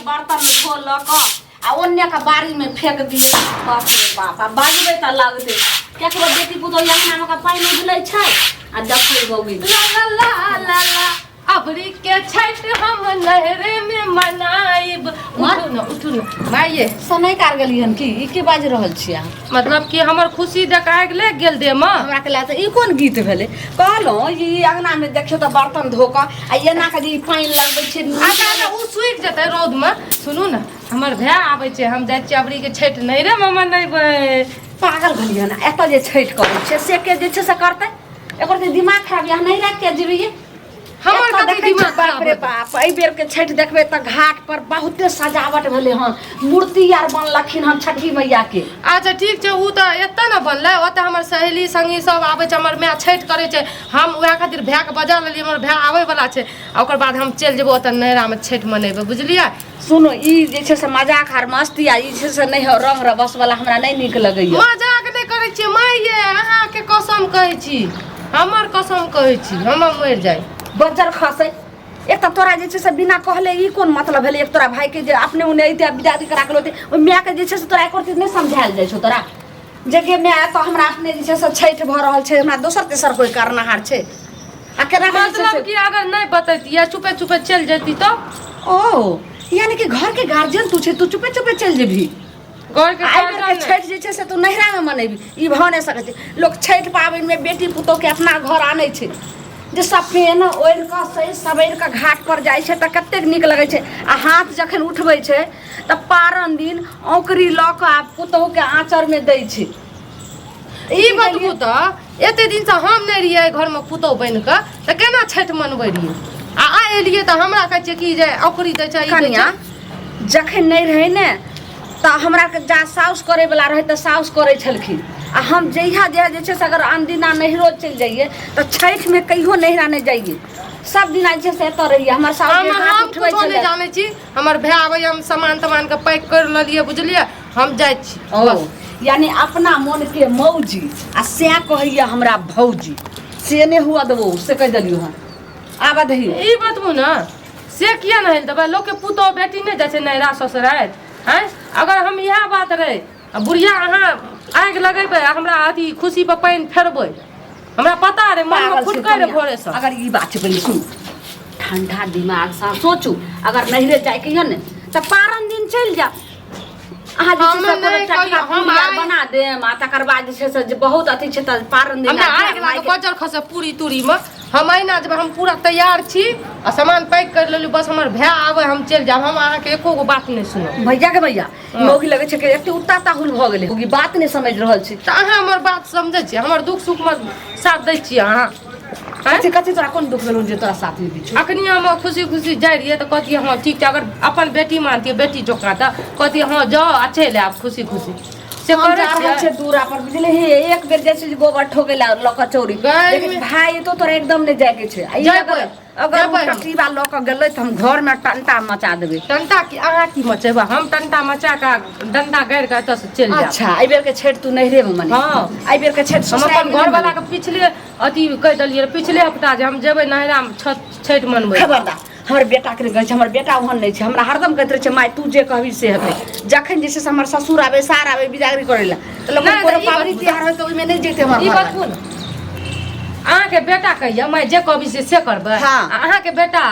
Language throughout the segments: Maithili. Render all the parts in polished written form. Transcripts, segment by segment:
बर्तन धो लऽ कऽ आ ओन्ने के बाड़ी में फेंक दिए। बाप रे बाप, आ बाजबै तऽ लगतै केकरो बेटी पुतोहु अंगना में पानि उझलै छै आ देखै बौगी। ला ला ला ला ला, अबरी के छठ हम नहरे में मनाइब। उठू न, उठू न माइये। समय कार गेलियन की? ई के बाजि रहल छियै अहाँ? मतलब कि हमर खुशी देख आगि लागि गेल देह में। हमरा के लागत ई कोन गीत भेलै? कहलहुँ ई अंगना में देखियौ तऽ बर्तन धो कऽ आ एना कऽ जे ई पानि लगबै छै। अच्छा अच्छा, ओ सुखि जेतै रौद में। सुनू ने, हमर भाय आबै छै, हम जाइ छियै, अबरी के छठि नैहरे में मनेबै। पागल भेलियै ने? एतऽ जे छठि करै छै से के जे छै से करतै? एकर जे दिमाग खराब यऽ, नहि राखि के जेबियै। हमर एतऽ कथी देखै छियै, दिमाग बाप खराब रे होतै? बाप, एहि बेर के छठि देखबै तऽ घाट पर बहुते सजावट भेलै हन, मूर्ति आर बनलखिन हन छठी मैया के। अच्छा ठीक छै, ओ तऽ एतऽ ने बनलै, ओतऽ हमर सहेली संगी सब आबै छै, हमर माय छठि करै छै। हम वएह खातिर भायके बजा लेलियै। हमर भाय आबै वला छै आ ओकर बाद हम चलि जेबै, ओतऽ नैहरामे छठि मनेबै, बुझलियै? सुनू, ई जे छै से मजाक आर मस्ती आ ई जे छै से नहि हो, रंग रभस वाला हमरा नहि नीक लगैया। मजाक नहि करै छियै माय ये, अहाँके कसम कहै छी, हमर कसम कहै छी, हम मरि जाइ। बज्जर खसै, एक तऽ तोरा जे छै से बिना कहले ई कोन मतलब भेलै? एक तोरा भाई के जे अपने उने अइते आ बिदादी करा के लौते, ओहि मायके जे छै से तोरा एको रत्ती नहि समझायल जाइ छौ तोरा जे गे माय, तऽ हमरा अपने जे छै से छठि भऽ रहल छै, हमरा दोसर तेसर कोइ करनाहार छै आ केना के जे छै मतलब से- कि अगर नहि बतैतियै, चुपे चुपे चलि जैती तऽ? ओ यानी कि घर के गार्जियन तू छै, तू चुपे चुपे चलि जेबही? घर के एहि बेर के गार्जियन छठि जे छै से तू नैहरामे मनेबही, ई भऽ नहि सकै छै। लोक छठि पाबनिमे बेटी पुतोहके अपना घर आनै छै, जे सब पेन ओढ़ि कऽ सहि सवरि कऽ घाट पर जाइ छै तऽ कतेक नीक लगै छै। आ हाथ जखन उठबै छै तऽ पारन दिन औकरी लऽ कऽ आ पुतोहुके आँचरमे दै छै। ई बतबू तऽ एते दिनसँ हम नहि रहियै घरमे पुतोहु बनि कऽ तऽ केना छठि मनबै रहियै? आ आइ एलियै तऽ हमरा कहै छियै कि जे औकरी दै छै, ई दै कनिया छै। जखन नहि रहै ने तऽ हमरा के जा साउस करैवला रहै तऽ साउस करै छलखिन आ हम जहिया जहिया जे छै से अगर अनदिना नैहरो चलि जइयै तऽ छठिमे कहियो नैहरा नहि जइयै, सब दिना जे छै से एतऽ रहियै। हमर साउस हम जे हाथ हम उठबै कुछो नहि छलै। जानै छी। हमर भाय आबैया, हम सामान तमान के पैक कर लेलियै, बुझलियै? हम जाइ छी। ओ बस। यानी अपना मन के मौजी आ सएह कहैया हमरा भौजी, से नहि हुआ देबो से कहि देलियौ हन। आबऽ दही। ई बतबू ने, से किया नहि देबै? लोकके पुतोह बेटी नहि जाइ छै नैहरा ससुरारि? आँय, अगर हम इएह बात रहै आ बुढ़िया, अहाँ आगि लगेबै आ हमरा अथी खुशी पर पानि फेरबै, हमरा पता रहै, मनमे पागल छै फुटकै रहै कनिया। भोरेसँ। अगर ई बात छै, पहिले सुनू, ठंडा दिमागसँ सोचू। अगर नैहरे जाइके यऽ ने तऽ पारन दिन चलि जाउ अहाँ। जे छै हम से कोनो नहि चटका कहियो, हम पूरी आर आइ- बना देम आ तकर बाद जे छै से जे बहुत अथी छै तऽ पारन दिन हमरा आर आगि जायब लागल मायके। बजर खसे पूरी तूरीमे। हम अहिना जेबै, हम पूरा तैयार छी आ सामान पैक कर लेलहुँ। बस हमर भाय आबै, हम चलि जायब। हम अहाँके एको गो बात नहि सुनब। भैया के भैया। हँ। मौगी लगै छै कि एते उत्ता ताहुल भऽ गेलै, मौगी बात नहि समझि रहल छै। तऽ अहाँ हमर बात समझै छियै? हमर दुख सुखमे साथ दै छियै अहाँ? आँय? कथी कथी तोरा कोन दुख भेलौ जे तोरा साथ नहि दै छौ? अखनी हम खुशी खुशी जाइ रहियै तऽ कहतियै हँ ठीक छै। अगर अपन बेटी मानतियै, बेटी जकाँ, तऽ कहतियै हँ जाउ आ चलि आयब खुशी खुशी। से हम करै जा रहल छियै? छियै दूरा पर, बुझलिही? एक बेर जाइ छियै जे गोबर ठोकै लए लऽ कऽ चौरी। गाय लेकिन मे- भाय एतो तोरा एकदम नहि जायके छै। आ ई जेबै, अगर अगर ओ जेबै हम। टटीबा लऽ कऽ गेलै तऽ हम घरमे टंटा मचा देबै। टंटा की? अहाँ की मचेबै? हम टंटा मचा कऽ डंडा गाड़ि कऽ एतऽसँ चलि जायब। अच्छा, एहि बेर के छठि तू नैहरे मे मने? हँ। एहि बेर के छठि हम ससुरारि अपन मे नहि घरवाला मनेबै। के पिछले अथी कहि देलियै रहए, पिछले हफ्ता जे हम जेबै नैहरामे छठि मनबै। खबरदार, हमर बेटाके नहि कहै छै। हमर बेटा ओहन नहि छै। हमरा हरदम कहैत रहै छै, माय तू जे कहबी से हेतै। जखन जे छै से हमर ससुर आबै, सार आबै बिदागरी करै लए तऽ लोक नहि, कोनो तऽ ई पाबनि बतबू। तिहार होइ तऽ ओहिमे नहि जेतै हमर ई घरवाला। बतबू ने, अहाँके बेटा कहैया माय जे कहबी से से करबै? हँ। आ अहाँके बेटा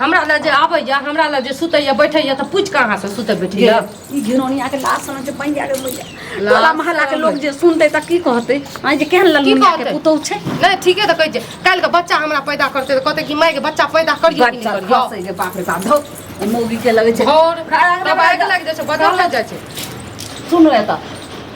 हमरा लग जे आबैया, हमरा लग जे सुतैया बैठैया, तऽ पूछि कऽ अहाँसँ सुतै बैठैया? ई घिनौनिया के लाज समझ छै पैया गे मैया। लाज टोला मोहल्ला के शरम। लोग जे सुनतै तऽ की कहतै आँय जे केहन ललमुनिया के कहतै? पुतोहु छै। नहि, ठीके तऽ कहै छै। काल्हिके बच्चा हमरा पैदा करतै तऽ कहतै कि मायके बच्चा पैदा करियौ कि नहि बच्चा करियौ? खसै के बाप रे बाप, धौ ई मौगी के लगै छै और तब आगि लागि जाइ छै, बदल जाइ छै। सुनू, एतऽ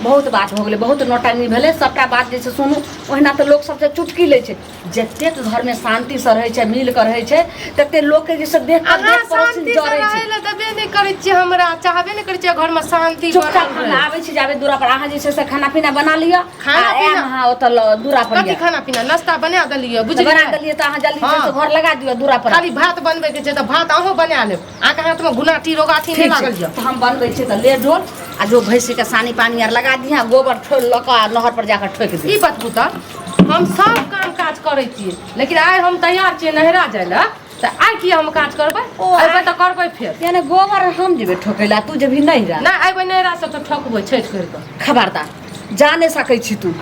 बहुत बात हो गेलै, बहुत नौटंकी भेलै। सबटा बात जे छै सुनू, ओहिना तऽ लोक सबसँ चुटकी लै छै। जतेक घरमे शान्तिसँ रहै छै, मिल कऽ रहै छै, तते लोकके जे छै देख कऽ अहाँ देख पड़ोसी शान्ति से जरै रहै छै। लए देबे नहि करै छियै, हमरा चाहबे नहि करै छियै घरमे शान्ति चुपचाप बनल हम रहै। आबै छी जाबे दूरा पर, अहाँ जे छै से खाना पीना बना लिअ। खाना आ आयब पीना? अहाँ ओतऽ दूरा पर कथी यऽ। खाना पीना? नाश्ता बना देलियै, तऽ बुझलियै? बना देलियै तऽ अहाँ जल्दी जे छै से हँ। घर लगा दिअ दूरा पर। खाली भात बनबैके छै तऽ भात अहूँ बना लेब। अहाँके हाथमे गुनाठी रोगाठी नहि ठीक छै लागल यऽ? तऽ हम बनबै छी तऽ ले डोल आ जो भैंसीके सानी पानी आर लगा दिहे, गोबर ठोल लऽ कऽ आ नहर पर जाकऽ ठोकि ई दे। बतबू तऽ हम सब काम काज करै छियै, लेकिन आइ हम तैयार छियै नैहरा जाइ लए। तऽ आइ किया हम काज करबै? ओ, अयबै तऽ करबै फेर। यानी गोबर हम जेबै ठोकै ला, तू जेबही नहि रा? नहि, अयबै नैहरा से तऽ ठोकबै छठि करि कऽ। खबरदार, जा नहि सकै छी तू।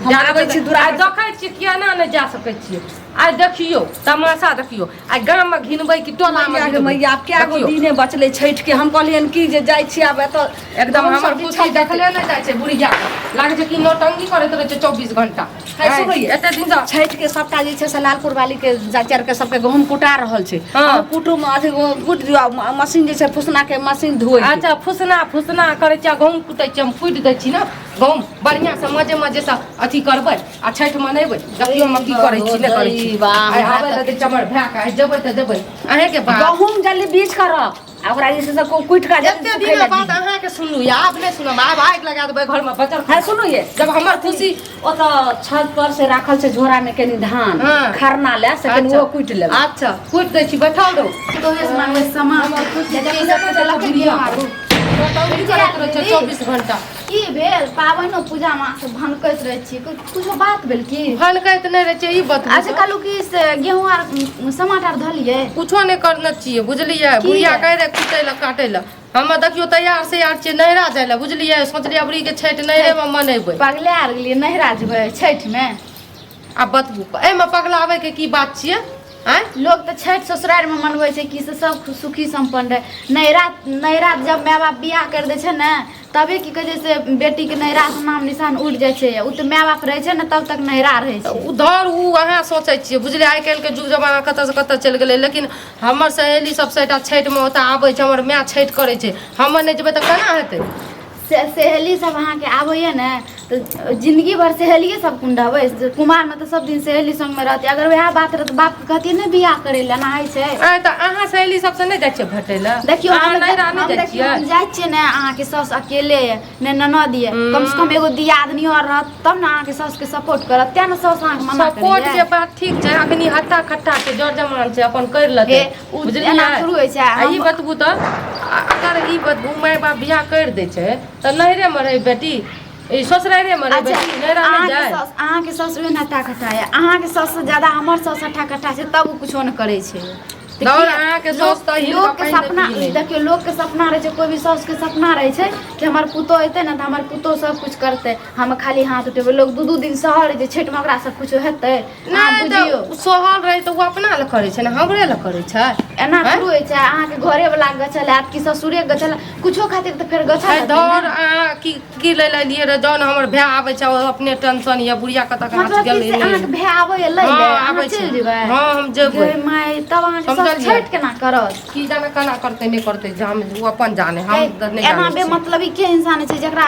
हम जा आबै छी दूरा। आइ देखै छियै केना नहि जा सकै छियै। आइ देखियौ तमाशा, देखियौ आइ गाममे घिनबै कि टोलामे मैया गे घिनबै। मैया, आब कए गो देखियौ। दिने बचलै छठि के? हम कहलियनि कि जे जाइ छी आब एतऽ एकदम गहूँम हमर सब खुशी बिछल जेतै। देखले नहि जाइ छै। बुढ़िया के लागै छै कि नौटंकी करैत रहै छै 24 घंटा। है, सुनू ये। एते दिन सँ छठि के सबटा जे छै से लालपुर वाली के चाचा के सबके गहूँम कुटा रहल छै। हाँ। कुटुम अथी कुटि दियौ, आ मशीन जे छै फुसना के मशीन धोइ छै। अच्छा, फुसना फुसना करै छियै आ गहूँम कुटै छियै। हम कुटि दै छी ने गहूँम बढ़िआँ से, मजे मजे से अथी करबै आ छठि मनेबै। देखियौ हम की करै छी, नहि करै छी। वाह, आइ हमरा आबै तऽ लए दै छै हमर भायके। आइ जेबै तऽ जेबै अहेँके बात। गहूँम जल्दी बीछ कर रख आ ओकरा जे छै से कुटि कऽ जल्दी एते सुखै दिन लए बाद दिही। अहाँके सुनलू, या आब नहि सुनब। आब आगि लगा देबै घरमे बचल। है, सुनू ये। जब हमर खुशी ओतऽ छत पर से राखल छै झोरा में कनी धान हाँ। खरना ले से कनी, ओ कुटि लेबै। अच्छा, कुटि दै छी, बैठल रहू। तोहे से मांगबै सामान। हमर खुशी जब ई सब देलक बुढ़िया मारू। नौटंकी करैत रहै छै 24 घंटा। की भेल? पाबनिओ पूजामे अहाँ सब भनकैत रहै छी, कुछो बात भेल की? भनकैत नहि रहै छै, ई बतबू। अच्छा, कहलहुँ कि से गेहूँ आर समाट आर धलियै? कुछो नहि करने छियै, बुझलियै? की? बुढ़िया कहै रहै कुटै लए काटै लए। हमे देखियौ तैयार से यार छियै नैहरा जाइ लए, बुझलियै? सोचलियै अबरी के छठि नैहरेमे मनेबै। पगले आर गेलियै, नैहरा जेबै छठिमे? आब बतबू, एहिमे पगलाबैके की बात छियै? आँय? लोक तऽ छठि ससुरारिमे मनबै छै कि से सब सुखी सम्पन्न रहै। नैहरा नैहरा जब माय बाप बियाह करि दै छै ने, तबे की कहै छै से बेटीके नैहरासँ नाम निशान उड़ि जाइ छै। ओ तऽ माय बाप रहै छै ने तब तक नैहरा रहै छै। उधर ओ अहाँ सोचै छियै, बुझलियै? आइ काल्हिके युग जमाना कतऽसँ कतऽ चलि गेलै। लेकिन हमर सहेली सब सबटा छठिमे ओतऽ आबै छै। हमर माय छठि करै छै, हमर नहि जेबै तऽ केना हेतै? से सहेली सब अहाँके आबैए ने तऽ जिन्दगी भर सहेलिए सब कुन रहबै? कुमारमे तऽ सब दिन सहेली संगमे रहतै। अगर वएह बात रहत, बापके कहतियै ने बियाह करै लए, एना होइ छै? आँय, तऽ अहाँ सहेली सबसँ नहि जाइ छियै भेटै लए? देखियौ, अहाँ हम नैहरा नहि हम जाइ देखियौ, छियै? हम जाइ छियै ने, अहाँके साउस अकेले यऽ ने, ननद यऽ। कमसँ कम एगो दियादनियो आर रहत तब ने अहाँके साउसके सपोर्ट करत। तेँ ने साउस अहाँके मना सपोर्ट के करैए। बात ठीक छै, अखनी हट्टा खट्टा छै, जर जमान छै, अपन करि लेतै। हे, उ बुझलियै? एना थोड़ू होइ छै। आ ई हम बतबू तऽ अगर ई बतबू, माय बाप बियाह करि दै छै तऽ नैहरेमे रहै बेटी, ई ससुरारिमे रहै अच्छा, बेटी, नैहरा नहि अहाँके जाय? साउस, अहाँके साउस ओहन हट्टा कट्टा यऽ, अहाँके साउस से ज्यादा हमर साउस हट्टा कट्टा छै, तब ओ कुछो नहि करै छै। तऽ दौड़ किया? अहाँके साउस तऽ हिनका लोकके पानि नहि सपना पी लै। देखियौ, लोकके सपना रहै छै, कोइ भी साउसके सपना रहै छै कि हमर पुतोह एतै ने तऽ हमर पुतोह सब कुछ करतै, हम खाली हाथ उठेबै। लोक दू दू दिन सहल रहै छै छठिमे, ओकरा सब कुछो हेतै? अहाँ नहि तऽ बुझियौ, ओ सहल रहै तऽ ओ अपना लए करै छै ने, हमरे लए करै छै? एना आँय? थोड़ू होइ छै। अहाँके घरे वला गछल हैत कि ससुरे गछल, कुछो खातिर तऽ फेर गछल है हेतै धर ने। अहाँ की की लै लए एलियै रऽ? जौन हमर भाय आबै छै, ओ अपने टेंशन यऽ, बुढ़िया कतऽ कहाँ मतलब कि गेलै से नहि। अहाँके भाय आबैए लै हँ, लए, अहाँ आबै छै। चलि जेबै? हँ, हम जेबै। गे माय, तब अहाँके साउस समझलियै? छठि केना करत? की जाने केना करतै, नहि करतै, जाम ओ अपन जाने, हम तऽ नहि एना जानै छियै। बेमतलबी के इंसान होइ छै? जकरा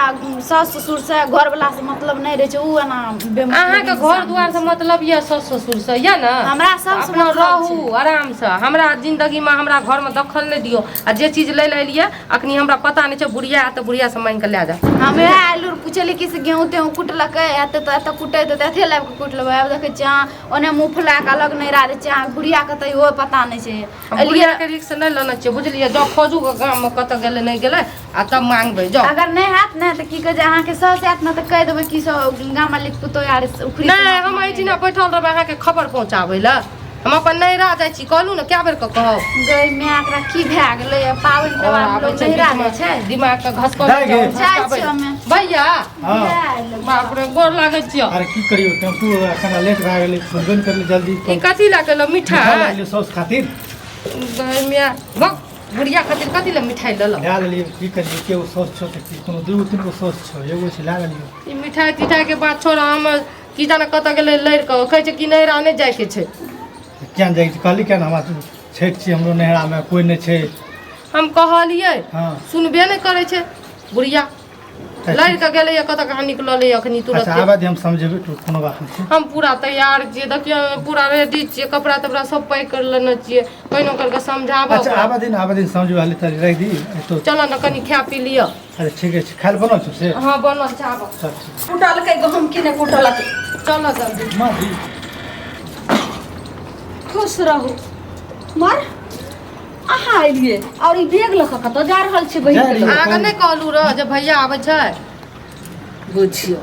सास ससुर से घर वाला से मतलब नहि रहै छै, उ एना बेमतलबी अहाँके घर इंसान दुआर से होइ छै। मतलब यऽ, सास ससुर से यऽ ने? हमरा सबसँ अपना मतलब रहू छै। आरामसँ, हमरा जिन्दगीमे हमरा घरमे दखल नहि दियौ। आ जे चीज लै लए एलियै अखनी हमरा पता नहि छै। बुढ़िया आयत तऽ बुढ़िया से मांगि कऽ लए जायब। हम वएह आयल रह पुछली कि से गेहूँ तेहूँ कुटलकै, एते तऽ एतऽ कुटेतै तऽ एते लाबि कऽ कुटि लेबै। आब देखै छियै अहाँ ओने मुँह फुला कऽ अलग नहिरा रहै छियै, अहाँके बुढ़िया कतऽ इहो पता नहि छै। हम एलियै बुढ़िया के रिक्स नहि लेने छियै, बुझलियै? जाउ खोजू गऽ गाममे कतऽ गेलै नहि गेलै आ तब मांगबै, जाउ। अगर नहि हैत ने तऽ की कहै छै, अहाँके साउस आयत ने तऽ कहि देबै कि सब गाम वाली पुतोह आर उखड़ी नहि, हम एहिठिना बैठल रहबै अहाँके खबर पहुँचाबै लए? हम अपन नैहरा जाइ छी, कहलहुँ ने, कए बेर कऽ कहब? गै माय, एकरा की भए गेलै? पाबनि और त्योहार आबै लोक छै नैहरा बीचमे जाइ छै? दिमाग के घसकल जाइ गे। जाइ छियै हमे। भैया। हँ। बाप रे, गोर लागै छियौ। अरे की करियौ, टेम्पू कना लेट भए गेलै, सुनबे नहि करलै जल्दी। ई कथी लए केलहुँ मिठाइ मिठाइ? लागलै सौस खातिर। गै माय, भक, बुढ़िया खातिर कथी लए मिठाइ लेलहुँ? लए लेलियै, की करियै, एगो सौस छौ तऽ की कोनो दूगो तीन गो सौस छौ, एगो छै, लए लेलियै। ई मिठाइ तिठाइ के बात छोड़। हम की जाने कतऽ गेलै लड़ि कऽ, कहै छै कि नैहरा नहि जाइके छै। किया नहि जाइ छै? कहली किया ने, हमरा छठि छियै, हमरो नैहरामे कोइ नहि छै। हम कहलियै, हँ, सुनबे नहि करै छै बुढ़िया। लड़ि कऽ गेलैए कतऽ कहाँ, निकललै अखनी अच्छा, तुरत। आबऽ दे, हम समझेबै तू, कोनो बात नहि छै। हम पूरा तैयार छियै, देखियौ, पूरा रेडी छियै, कपड़ा तपड़ा सब पैक कर लेने छियै। कहिनो करिके समझाबऽ अच्छा, ओकरा। आबऽ दिन, आबऽ दिन, समझबै। हाली ताली राखि दी तो। चलऽ ने, कनि खा पी लिअ। अच्छा, ठीके छै। खाय लए बनल छौ से? हँ, बनल छै, आबऽ। चल, ठीक। कुटलकै गहूँम की नहि कुटलकै? चलऽ जल्दी। माँ जी। खुश रहू। मर अहाँ एलियै और ई बैग लऽ कऽ कतऽ जा रहल छी बहिन जा के रहियै। लग? अहाँके नहि कहलहुँ रह जे भैया आबै छै? बुझियौ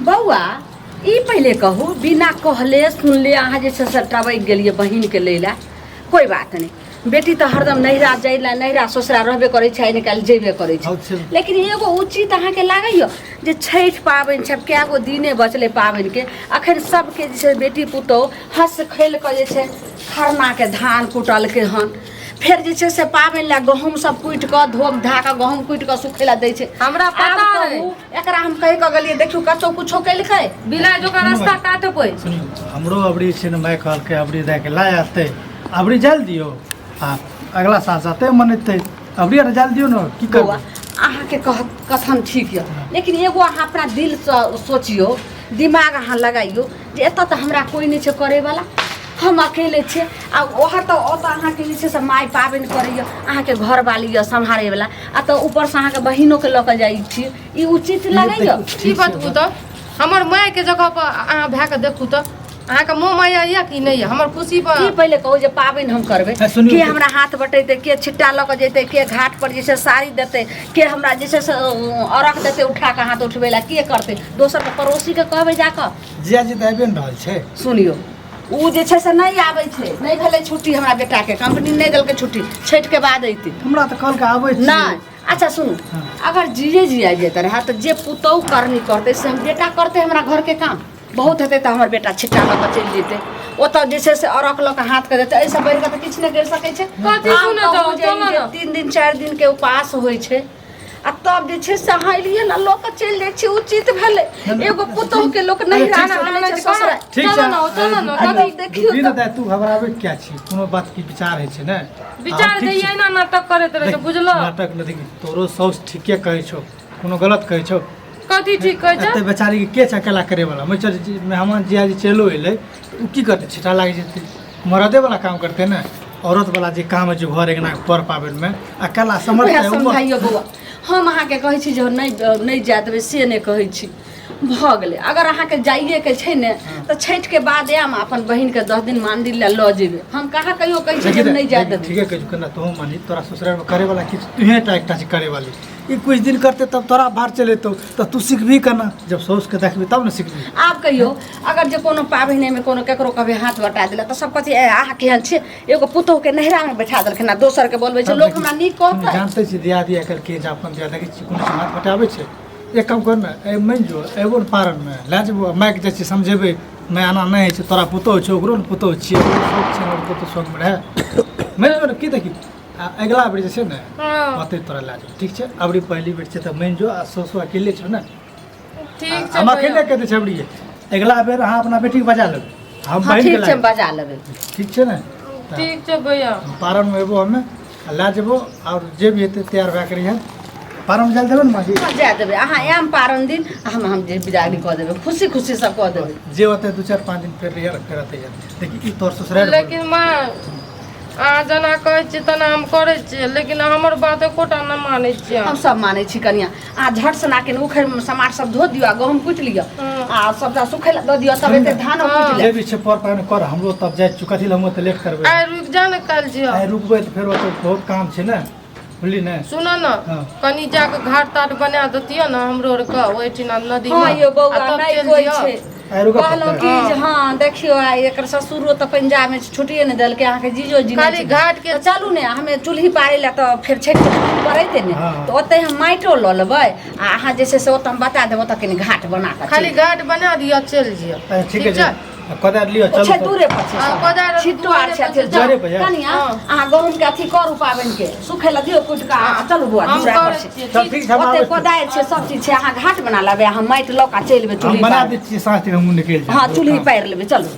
बौआ, ई पहिले कहू, बिना कहले सुनले अहाँ जे छै से टबकि गेलियै बहिनके लै लए, कोइ बात नहि, बेटी तऽ हरदम नैहरा जाइ लए नैहरा ससुरा रहबे करै छै, आइ ने काल्हि जेबे करै छै। अच्छा। लेकिन एगो उचित अहाँके लागैए जे छठि पाबनि छै, आब कए गो दिने बचलै पाबनिके, अखन सबके जे छै बेटी पुतोहु हँस खेल कऽ जे छै खरनाके धान कुटलकै हन, फेर जे छै से पाबनि लए गहूँम सब कुटि कऽ धोक धा कऽ गहूँम कुटि कऽ सुखै लए दै छै। हमरा आब पता अइ। कहू, एकरा हम कहि कऽ गेलियै, देखियौ कतौ कुछो केलकै। बिलाइ जकाँ रास्ता काटबै। सुनियौ, हमरो अबरी छै ने, माय कहलकै अबरी दए के लाय आते, अबरी जायल दियौ आ अगला साल से अते मनेतै, अबरी आर जायल दियौ ने, की बौआ करबै। अहाँके कह कथन ठीक यऽ, लेकिन एगो अहाँ अपना दिलसँ सोचियौ, दिमाग अहाँ लगाइयौ जे एतऽ तऽ हमरा कोइ नहि छै करैवला, हम अकेले छियै। आ ओहर तऽ ओतऽ अहाँके जे छै से माय पाबनि करैए, अहाँके घरवाली यऽ सम्हारैवला, आ तऽ ऊपरसँ अहाँके बहिनोके लऽ कऽ जाइ छी, ई उचित लगैए? की बतबू तऽ हमर मायके जगह पर अहाँ भए कऽ देखू तऽ अहाँके मोह माया यऽ कि नहि यऽ हमर खुशी पर? की पहिले कहू जे पाबनि हम करबै, है, सुनियौ। के हमरा हाथ बटेतै, के छिट्टा लऽ कऽ जेतै, के घाट पर जे छै साड़ी देतै, के हमरा जे छै से अरघ देतै उठा कऽ हाथ उठबै लए, के करतै? दोसरके पड़ोसीके कहबै जाकऽ? जिया जी तऽ आबिए ने रहल छै। सुनियौ, ओ जे छै से नहि आबै छै, नहि भेलै छुट्टी हमरा बेटाके, कंपनी नहि देलकै छुट्टी, छठिके बाद अयतै। हमरा तऽ कहलकै आबै छी। नहि, अच्छा सुनू, हाँ। अगर जीजे जी आबि जेतै रहए तऽ जे पुतहु करनी करतै से हम बेटा करतै, हमरा घरके काम बहुत हेतै तऽ हमर बेटा छिट्टा लऽ कऽ चलि जेतै, ओतऽ जे छै से अरख लऽ कऽ हाथके देतै, एहिसँ बढ़ि कऽ तऽ किछु नहि करि सकै छै। कथी आब सुनऽ कहू जाउ, जे चलऽ ई जे ने। 3 दिन 4 दिनके उपास होइ छै आ तब जे छै से अहाँ एलियै ने लऽ कऽ चलि जाइ छी, उचित भेलै? एगो पुतोहु के लोक नहि ठीक छै। आनै छै ससुरा। ठीक छै। चलो ने, चलो ने, अरे, कथी देखियौ रुकी ने तऽ। दाइ, तू घबराबै किया छी? कोनो बात की विचार होइ छै ने? विचार ठीक दैया छै। एना नाटक करैत रहै छै, देख, बुझलो? नाटक नहि, देखी तोरो साउस ठीके कहै छौ, कोनो गलत कहै छौ? कथी ठीक कहै छै? एते बेचारी के के छै अकेला करे वाला? मैं चल मेहमान जिया जी चलो एलै तऽ उ की करतै? छिटा लागि जेतै, मरदे वाला काम करतै ने, औरत वाला जे काम होइ छै घर अङ्गना पर पाबनिमे अकेला समर्थ उएह है ऊपर। समझाइयो बौआ, हम अहाँके कहै छी जे नहि नहि जाय देबै से नहि कहै छी, भऽ गेलै। अगर अहाँके जाइएके छै ने तऽ छठिके बाद आयब, अपन बहिनके 10 दिन मन्दिर लए लऽ जेबै। हम कहाँ कहियो कहै छी जे हम नहि जाय देबै? ठीके कहै छी केना तोहूँ मानी, तोरा ससुरालमे करे वाला किछु तुहे टा एकटा छै करे वाली, ई कुछ दिन करते तब तोरा भार चलेतौ, तऽ तू सिखबही केना? जब साउसके देखबही तब ने सिखबही। आब कहियो अगर जे कोनो पाबनिमे कोनो केकरो कभी हाथ बटा देलक तऽ सब कहतै, ए अहाँ केहन छियै, एगो पुतोहुके नैहरामे बैठा देलखिन आ दोसरके बोलबै छै, लोक हमरा नीक कहतै? जानते छी दिया दिया आइकाल्हि के जे अपन दिया देखै छी कोनो चीज हाथ बटाबै छै। एक काम कर ने, ए मानि जो एगो ने पारनमे लए जेबो, मायके जाइ छियै समझेबै, माय एना नहि होइ छै, तोरा पुतोहु छौ, ओकरो ने पुतोहु छियै, ओकरो शौक छै, हमर पुतोहु शौकमे रहै, मानि जो ने। की देखी आ अगिला बेर जे छै ने ओतै तोरा लए जेबो, ठीक छै? अबरी पहली बेर छै तऽ मानि जो, आ ससुर अकेले छौ ने। ठीक छै। हम अकेले कहि दै छै अबरी, अगिला बेर अहाँ अपना बेटीके बजा लेबै, हम हँ बहिनके ठीक छै, लए बजा लेबै। ठीक छै ने? ठीक छै भैया। पारनमे एबो हमे आ लए जेबो, आओर जे भी हेतै तैयार भए कऽ रहिहे, पारन जाय देबै ने माँ जी? हँ, जाय देबै। अहाँ आयब पारन दिन, हम जे बिदागरी कऽ देबै, खुशी खुशीसँ कऽ देबै। जे होतै 2 4 5 दिन फेर रहिहे, फेर अतै। देखी ई तोहर ससुराल। लेकिन माँ, अहाँ जेना कहै छियै तेना हम करै छियै, लेकिन हमर बात एकोटा नहि मानै छियै। हम सब मानै छी कनिया। अहाँ झट सना के उखड़ि समाट सब धो दियौ आ गहूँम कुटि लिअ आ सबटा सुखै लए दऽ दियौ, तब एते धानो कुटि जे लेब। भी छै पर पानि कर, हमरो तब जाइ छी, कथी लए हम ओते लेट करबै? आइ रुकि जा ने, काल्हि जियऽ। आइ रुकबै तऽ फेर ओतऽ बहुत काम छै ने, बुझली ने? सुन ने। हाँ। कनि जाके घाट ताट बना देतियै ने हमरो आरके ओहिठिना नदी। हँ यौ बौआ, नहि कोइ छै। आइ रुकऽ कहलहुँ पड़तै। कि जे हँ देखियौ, आइ एकर ससुरो तऽ पंजाबमे छै, छुट्टिए नहि देलकै, अहाँके जीजो जी नहि खाली छै। घाट के तऽ चलू ने, हमे चूल्ही पारै लए तऽ फेर छठि पड़ैते ने। हाँ। तऽ ओतहि हम माटियो लऽ लेबै आ अहाँ जे छै से ओतऽ हम बता देब, ओतऽ कनि घाट बना कऽ खाली चलि घाट बना दिअ, चलि जियऽ। अच्छा, ठीक छै, कोदारि लिअ। ओ चलू छै तऽ। दूरे पर छै हँ, सब। कोदारि छिट्टो आर छै अथी। दुआरे पर यऽ? कनिया, हँ। अहाँ गहूँम के अथी करू, पाबनि के सुखै लए दियौ कुटि कऽ, आ चलू बौआ, हम दूरा पर करै छै। छियै। चल ठीक छै, हम ओते आबै छी। कोदारि छै, सब चीज छै, अहाँ घाट बना लेबै, अहाँ माटि लऽ कऽ चलि एबै हम चूल्ही बना पार। दै छियै, साँझ तक हमहूँ निकलि जायब। हँ, चूल्ही पारि लेबै, चलू।